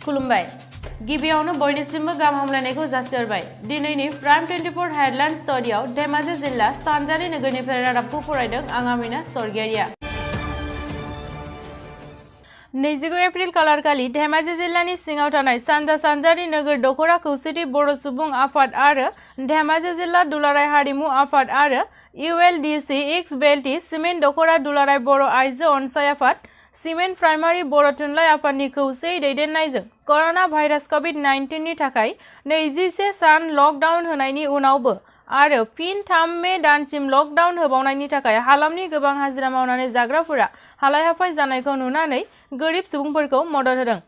खुलुमबाय गिबियावनो बयनिसिमबो गाहाम हामलायनायखौ जासिहरबाय दिनैनि प्राइम 24 हेडलाइन स्टुडियाव धेमाजि जिल्ला सानजारि नोगोरनिफ्राय रादाबखौ फरायदों आं आमिना सरगेरिया 29 एप्रिल खालारखालि धेमाजि जिल्लानि सिङाव थानाय सानजा सानजारि नोगोर दखरा खौसेथि बर' सुबुं आफाद आरो धेमाजि जिल्ला दुलाराय हारिमु आफाद आरो ULDC एक्स बेल्टि सिमेन्ट दखरा दुलाराय बर' आइजो अनसाय आफाद सिमेन्ट प्राइमारि बर' थुनलाइ आफादनि खौसेयै दैदेननायजों कर'ना भाइरास COVID-19 नि थाखाय 21 सान लकडाउन होनायनि उनावबो आरो फिन 3 मे दानसिम लकडाउन होबावनायनि थाखाय हालामनि गोबां हाजिरा मावनानै जाग्राफोरा हालाय हाफाय जानायखौ नुनानै गोरिब सुबुंफोरखौ मदद होदों।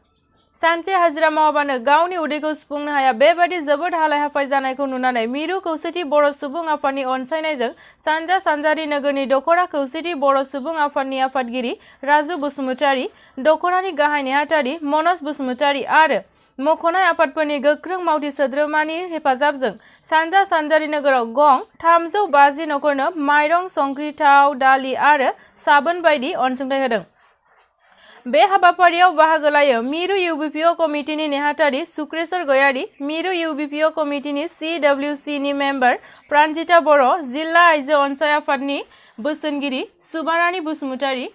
सानसे हाजिरा मावाबानो गावनि उदैखौ सुफुंनो हाया बेबादि जोबोद हालाय हाफाय जानायखौ नुनानै मिरु खौसेथि बर' सुबुं आफादनि अनसायनायजों सानजा सानजारि नोगोरनि दखरा खौसेथि बर' सुबुं आफादनि आफादगिरि राजु बसुमतारी दखरानि गाहाय नेहाथारि मनज बसुमतारी आरो मख'नाय आफादफोरनि गोख्रों मावथि सोद्रोमानि हेफाजाबजों सानजा सानजारि नोगोराव गं 350 नखरनो माइरं संख्रि थाव दालि आरो साबोन बायदि अनसुंथाइ होदों। बे हाबाफारियाव बाहागो लायो मिरु UBPO कमिटिनि नेहाथारि सुक्रेश्वर गयारी मिरु UBPO कमिटिनि CWC नि मेम्बार प्रान्जिता बर' जिल्ला आइजो अनसाय आफादनि बोसोनगिरि सुबारानी बसुमतारी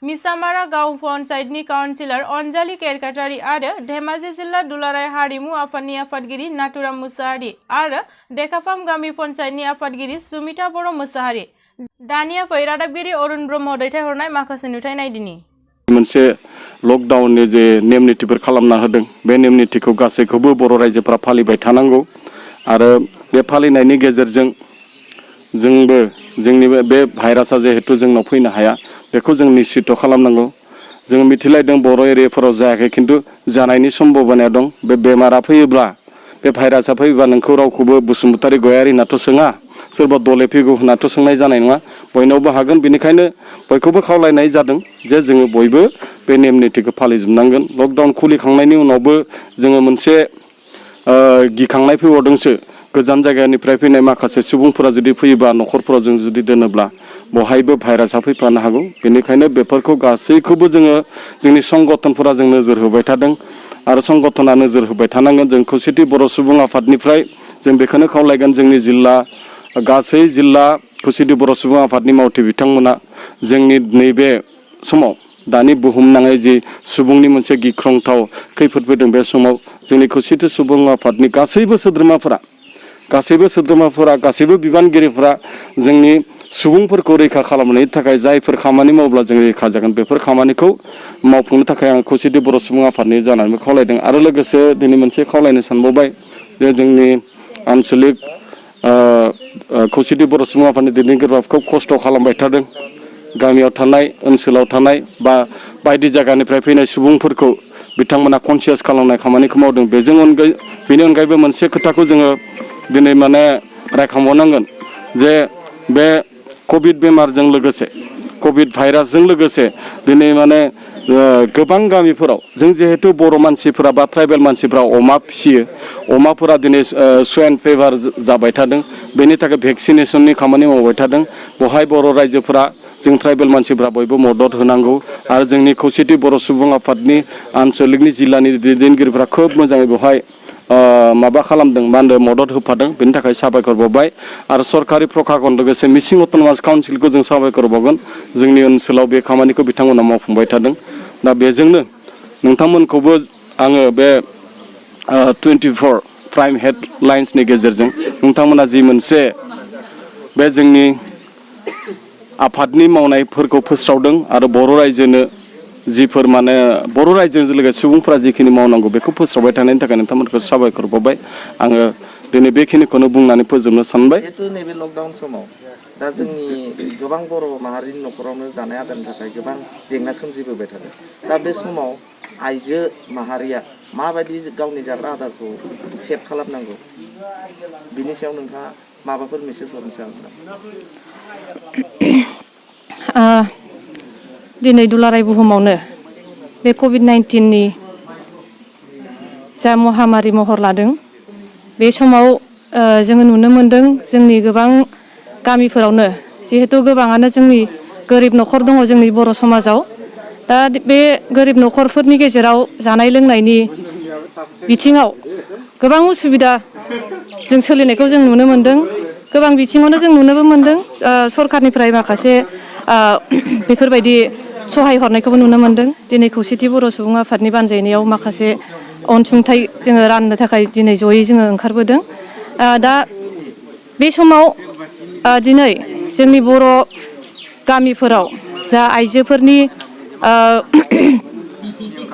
मिसामारा गाव पन्चायतनि काउन्सिलर अनजालि केरकाटारी आरो धेमाजि जिल्ला दुलाराय हारिमु आफादनि आफादगिरि नाथुराम मुसाहारि आरो देकाफाम गामि पन्चायतनि आफादगिरि सुमिता बर' मुसाहारि दानिया फै रादाबगिरि अरुण ब्रह्म दैथायहरनाय माखासे नुथाय नायदिनि मोनसे लकडाउननि जे नेम नितिफोर खालामना होदों बे नेम नितिखौ गासैखौबो बर' रायजोफोरा फालिबाय थानांगौ आरो बे फालिनायनि गेजेरजों जोंबो जोंनि बे भाइरासआ जिहेतु जोंनाव फैनो हाया बेखौ जों निश्चित खालामनांगौ। जों मिथिलायदों बर' एरियाफोराव जायाखै खिन्थु जानायनि सम्भावना दं। बे बेमारा फैयोब्ला बे भाइरासआ फैयोब्ला नोंखौ रावखौबो बसुमतारी गयारी होननाथ' सोङा सोरबा दले फैगौ होननाथ' सोंनाय जानाय नङा बयनावबो हागोन बेनिखायनो बयखौबो खावलायनाय जादों जे जोङो बयबो बे नेम नितिखौ फालिजोबनांगोन। लकडाउन खुलिखांनायनि उनावबो जोङो मोनसे गिखांनाय फैबावदोंसो गोजान जायगानिफ्राय फैनाय माखासे सुबुंफोरा जुदि फैयोबा न'खरफोराव जों जुदि दोनोब्ला बहायबो भाइरासआ फैफानो हागौ बेनिखायनो बेफोरखौ गासैखौबो जोङो जोंनि संगठनफोरा जों नोजोर होबाय थादों आरो संगठना नोजोर होबाय थानांगोन। जों खौसेथि बर' सुबुं आफादनिफ्राय जों बेखौनो खावलायगोन जोंनि जिल्ला गासै जिल्ला खौसेथि बर' सुबुं आफादनि मावथि बिथांमोना जोंनि नैबे समाव दानि बुहुमनाङै जि सुबुंनि मोनसे गिख्रंथाव खैफोद फैदों बे समाव जोंनि खौसेथि सुबुं आफादनि गासैबो सोद्रोमाफोरा गासैबो बिबानगिरिफोरा जोंनि सुबुंफोरखौ रैखा खालामनायनि थाखाय जायफोर खामानि मावब्ला जों रैखा जागोन बेफोर खामानिखौ मावफुंनो थाखाय आं खौसेथि बर' सुबुं आफादनि जानानै खावलायदों आरो लोगोसे दिनै मोनसे खावलायनो सानबावबाय जे जोंनि आन्चलिक खौसेथि बर' सुबुं आफादनि दैदेनगिरिफ्रा खोब खस्थ' खालामबाय थादों। गामियाव थानाय ओनसोलाव थानाय बा बायदि जायगानिफ्राय फैनाय सुबुंफोरखौ बिथांमोना कनसियास खालामनाय खामानिखौ मावदों। बेनि अनगायैबो मोनसे खोथाखौ जोङो दिनै माने रायखांबावनांगोन जे बे कभिड बेमारजों लोगोसे कभिड भाइरासजों लोगोसे दिनै माने गोबां गामिफोराव जों जिहेतु बर' मानसिफोरा बा ट्राइबेल मानसिफोरा अमा फिसियो अमाफोरा दिनै स्वाइन फिभार जाबाय थादों बेनि थाखाय भेक्सिनेसननि खामानि मावबाय थादों। बहाय बर' रायजोफोरा जों ट्राइबेल मानसिफोरा बयबो मदद होनांगौ आरो जोंनि खौसेथि बर' सुबुं आफादनि आन्चलिकनि जिल्लानि दैदेनगिरिफोरा खोब मोजाङै बेवहाय माबा खालामदों मा होनो मदद होफादों बेनि थाखाय साबायखर बावबाय आरो सरकारि प्रखाखन लोगोसे मिसिं अट'नमास काउन्सिलखौ जों साबायखर बावगोन जोंनि ओनसोलाव बे खामानिखौ बिथांमोना मावफुंबाय थादों। दा बेजोंनो नोंथांमोनखौबो आङो बे 24 प्राइम हेडलाइन्सनि गेजेरजों नोंथांमोना जि मोनसे बे जोंनि आफादनि मावनायफोरखौ फोस्रावदों आरो बर' रायजोनो जिफोर माने बर' रायजोजों लोगोसे सुबुंफोरा जिखिनि मावनांगौ बेखौ फोस्रावबाय थानायनि थाखाय नोंथांमोनखौ साबायखर बावबाय। आङो दिनै बेखिनिखौनो बुंनानै फोजोबनो सानबाय। जिहेतु नैबे लकडाउन समाव दा जोंनि गोबां बर' माहारिनि न'खरावनो जानाय आदारनि थाखाय गोबां जेंना सोमजिबोबाय थादों। दा बे समाव आइजो माहारिया माबायदि गावनि जाग्रा आदारखौ सेभ खालामनांगौ बिनि सायाव नोंथाङा माबाफोर मेसेज हरनो सानो? दिनै दुलाराय बुहुमावनो बे COVID-19 नि जा महामारि महर लादों बे समाव जोङो नुनो मोनदों जोंनि गोबां गामिफोरावनो जिहेतु गोबाङानो जोंनि गोरिब न'खर दङ जोंनि बर' समाजाव दा बे गोरिब न'खरफोरनि गेजेराव जानाय लोंनायनि बिथिङाव गोबां उसुबिदा जों सोलिनायखौ जों नुनो मोनदों। गोबां बिथिङावनो जों नुनोबो मोनदों सरखारनिफ्राय माखासे बेफोरबायदि सहाय हरनायखौबो नुनो मोनदों। दिनै खौसेथि बर' सुबुं आफादनि बानजायनायाव माखासे अनसुंथाइ जोङो राननो थाखाय दिनै जयै जोङो ओंखारबोदों। दा बे समाव दिनै जोंनि बर' गामिफोराव जा आइजोफोरनि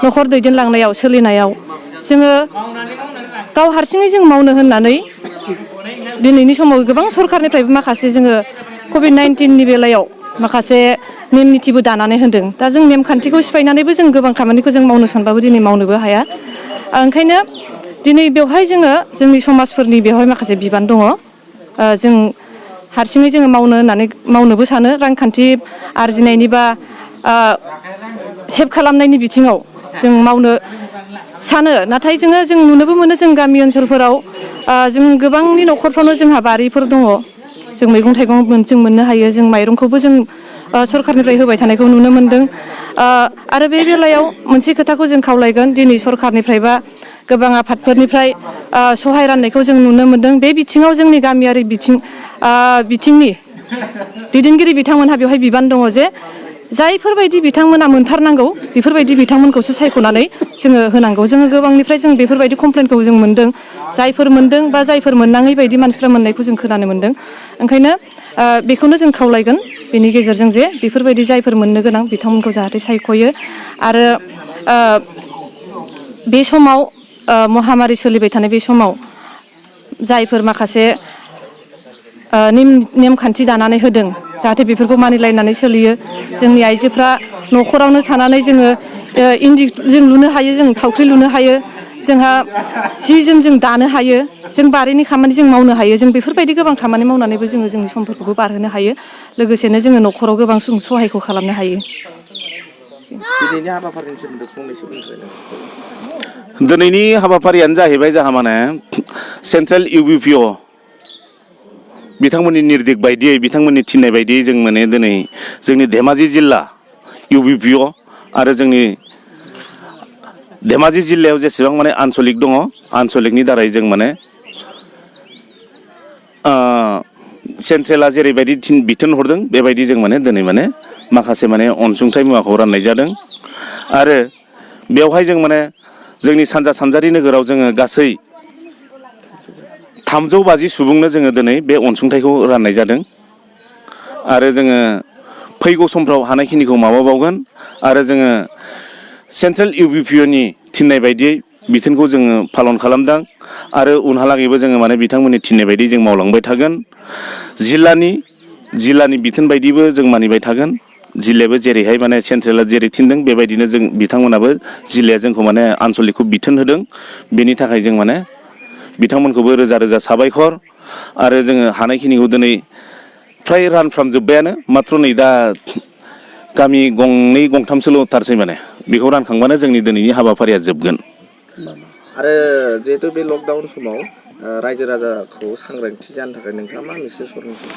न'खर दैदेनलांनायाव सोलिनायाव जोङो गाव हारसिङै जों मावनो होननानै दिनैनि समाव गोबां सरखारनिफ्रायबो माखासे जोङो कभिड-19नि बेलायाव माखासे नेम निथिबो दानानै होदों। दा जों नेमखान्थिखौ सिफायनानैबो जों गोबां खामानिखौ जों मावनो सानबाबो दिनै मावनोबो हाया। ओंखायनो दिनै बेवहाय जोङो जोंनि समाजफोरनि बेवहाय माखासे बिबान दङ। जों हारसिङै जोङो मावनो होननानै मावनोबो सानो रांखान्थि आरजिनायनि बा सेभ खालामनायनि बिथिङाव जों मावनो सानो। नाथाय जों नुनोबो मोनो जों गामि ओनसोलफोराव जों गोबांनि न'खरफ्रावनो जोंहा बारिफोर दङ। जों मैगं थाइगं जों मोननो हायो। जों माइरंखौबो जों सरखारनिफ्राय होबाय थानायखौ नुनो मोनदों। आरो बे बेलायाव मोनसे खोथाखौ जों खावलायगोन दिनै सरखारनिफ्राय बा गोबां आफादफोरनिफ्राय सहाय राननायखौ जों नुनो मोनदों। बे बिथिङाव जोंनि गामियारि बिथिंनि दैदेनगिरि बिथांमोनहा बेवहाय बिबान दङ जे जायफोरबायदि बिथांमोना मोनथारनांगौ बेफोरबायदि बिथांमोनखौसो सायख'नानै जोङो होनांगौ। जोङो गोबांनिफ्राय जों बेफोरबायदि कमप्लेनखौ जों मोनदों। जायफोर मोनदों बा जायफोर मोननाङै बायदि मानसिफ्रा मोननायखौ जों खोनानो मोनदों। ओंखायनो बेखौनो जों खावलायगोन बेनि गेजेरजों जे बेफोरबायदि जायफोर मोननो गोनां बिथांमोनखौ जाहाथे सायख'यो। आरो बे समाव महामारि सोलिबाय थानाय बे समाव जायफोर माखासे नेमखान्थि दानानै होदों जाहाथे बेफोरखौ मानिलायनानै सोलियो। जोंनि आइजोफ्रा न'खरावनो थानानै जोङो इन्दि जों लुनो हायो, जों थावख्रि लुनो हायो, जोंहा जि जोम जों दानो हायो, जों बारिनि खामानि जों मावनो हायो। जों बेफोरबायदि गोबां खामानि मावनानैबो जोङो जोंनि समफोरखौबो बारहोनो हायो। लोगोसेनो जोङो न'खराव गोबां सहायखौ खालामनो हायो। दिनैनि हाबाफारिनि सोमोन्दै फंनैसो बुंदो नोंथां। दिनैनि हाबाफारियानो जाहैबाय जोंहा माने सेन्ट्रेल UBPO बिथांमोननि निर्देश बायदियै बिथांमोननि थिननाय बायदियै जों माने दिनै जोंनि धेमाजि जिल्ला UBPO आरो जोंनि धेमाजि जिल्लायाव जेसेबां माने आन्सलिक दङ आन्सलिकनि दारै जों माने सेन्ट्रेला जेरैबायदि बिथोन हरदों बेबायदि जों माने दिनै माने माखासे माने अनसुंथाइ मुवाखौ राननाय जादों। आरो बेवहाय जों माने जोंनि सानजारि नोगोराव जोङो गासै 350 सुबुंनो जोङो दिनै बे अनसुंथाइखौ राननाय जादों। आरो जोङो फैगौ समफ्राव हानायखिनिखौ माबाबावगोन। आरो जोङो सेन्ट्रेल UBPOनि थिननाय बायदियै बिथोनखौ जोङो पालन खालामदों। आरो उनहालागैबो जोङो माने बिथांमोननि थिननाय बायदि जों मावलांबाय थागोन। जिल्लानि बिथोन बायदिबो जों मानिबाय थागोन। जिल्लायाबो जेरैहाय माने सेन्ट्रेला जेरै थिनदों बेबायदिनो जों बिथांमोनाबो जिल्लाया जोंखौ माने आन्सलिकखौ बिथोन होदों। बेनि थाखाय जों माने बिथांमोनखौबो रोजा रोजा साबायखर। आरो जोङो हानायखिनिखौ दिनै फ्राय रानफ्रामजोब्बायानो माथ्र नै दा गामि गंनै गंथामसोल' थारसै माने बेखौ रानखांबानो जोंनि दिनैनि हाबाफारिया जोबगोन। आरो जिहेतु बे लकडाउन समाव रायजो राजाखौ सांग्रांथि जानो थाखाय नोंथाङा मा मेसेज हरनो सानो?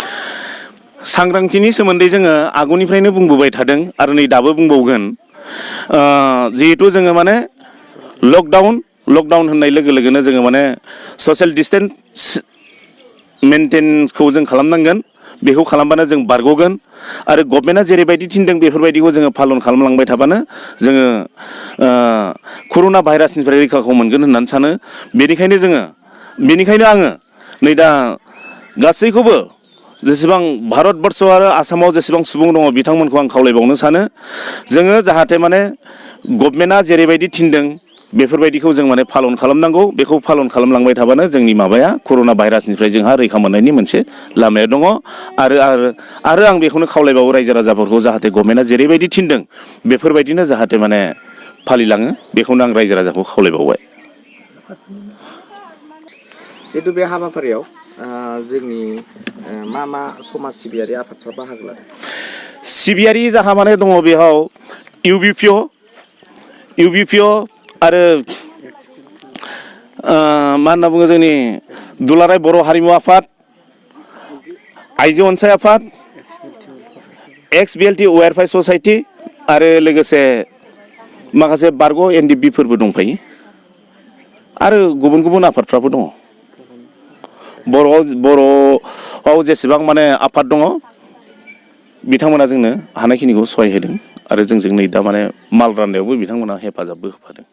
सांग्रांथिनि सोमोन्दै जोङो आगोलनिफ्रायनो बुंबोबाय थादों आरो नै दाबो बुंबावगोन। जिहेथु जोङो माने लकडाउन होननाय लोगो लोगोनो जोङो माने ससियेल डिसटेन्स मेनटेनखौ जों खालामनांगोन। बेखौ खालामबानो जों बारग'गोन। आरो गभर्नमेन्टआ जेरैबायदि थिनदों बेफोरबायदिखौ जोङो पालन खालामलांबाय थाबानो जोङो कर'ना भाइरासनिफ्राय रैखाखौ मोनगोन होननानै सानो। बेनिखायनो आङो नै दा गासैखौबो जेसेबां भारतबर्ष आरो आसामाव जेसेबां सुबुं दङ बिथांमोनखौ आं खावलायबावनो सानो जोङो जाहाथे माने गभर्नमेन्टआ जेरैबायदि थिनदों बेफोरबायदिखौ जों माने पालन खालामनांगौ। बेखौ पालन खालामलांबाय थाबानो जोंनि माबाया कर'ना भाइरासनिफ्राय जोंहा रैखा मोननायनि मोनसे लामाया दङ। आरो आं बेखौनो खावलायबावो रायजो राजाफोरखौ जाहाथे गभर्नमेन्टआ जेरैबायदि थिनदों बेफोरबायदिनो जाहाथे माने फालिलाङो बेखौनो आं रायजो राजाखौ खावलायबावबाय। जिहेतु बे हाबाफारियाव जोंनि मा समाज सिबियारि आफादफ्रा बाहागो लादों? सिबियारि जाहा माने दङ बेयाव UBPO आरो मा होनना बुङो जोंनि दुलाराय बर' हारिमु आफाद, आइजो अनसाय आफाद, XBLT वेलफेयार ससाइटि आरो लोगोसे माखासे बारग' NDB फोरबो दंफायो। आरो गुबुन गुबुन आफादफ्राबो दङ बर'आव जेसेबां माने आफाद दङ बिथांमोना जोंनो हानायखिनिखौ सहाय होदों आरो जोंजों नै दा माने माल राननायावबो बिथांमोना हेफाजाबबो होफादों।